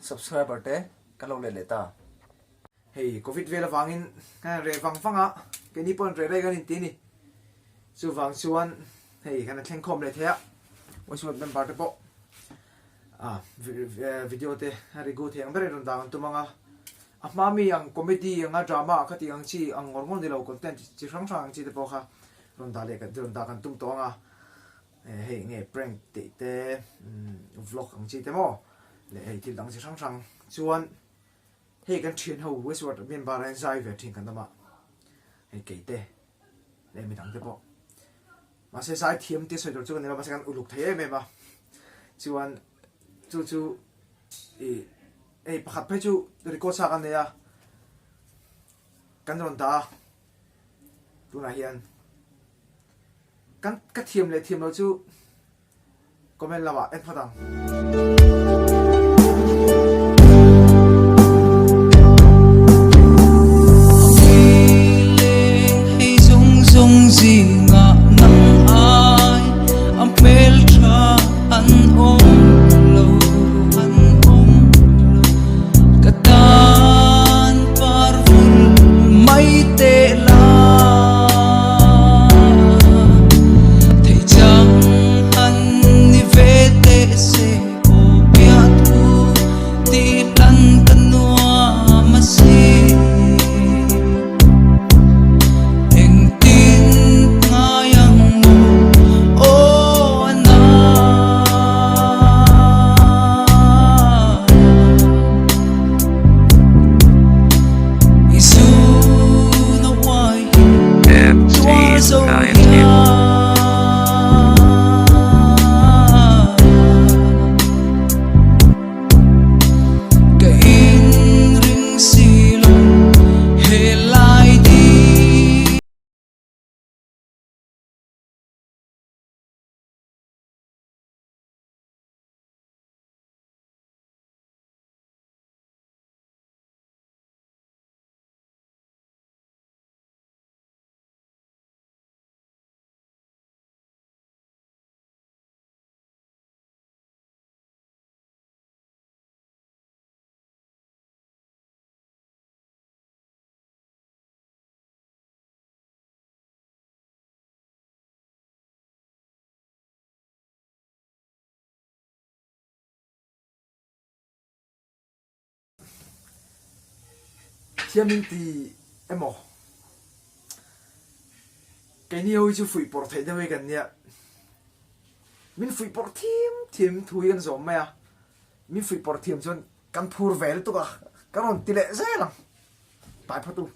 subscriber te kan lo let leh ta. Hei covid vel avangin kan reh vang vang a, keini pawh reh reh kan inti a ni. Chuvang chuan hei kan thleng khawm leh thei a, Westworld member te pawh ah video te a regu thei ang berin rawn dah an tum ang a. A hma mi ang comedy anga drama kha tih ang chi ang ngawr ngawr ni lo content chi hrang hrang ang chi te pawh kha rawn dah leh rawn dah kan tum tawh ang a. Hei nge prank tih te vlog ang chi te maw leh hei thil dang chi hrang hrang chuan Hei kan thian ho Westward member ah hian zai ve thin kan awm a, hei kei te leh midang te pawh. Mahse zai thiam tia sawi tur chu kan ni lo, mahse kan uluk thei em em a. Chuan chu chu ih hei pakhat phei chu record sa kan nei a, kan rawn dah a, tunah hian kan ka thiam leh thiam lo chu Comment lamah en phawt ang. Thiamin ti emaw? Keini ho hi chu fuih pawrh theih deuh hi kan nia. Min fuih pawrh thiam thiam thu hi kan zawm mai a, min fuih pawrh thiam chuan kan phur ve lutuk a, ka rawn ti leh zel ang. Pai phawt u.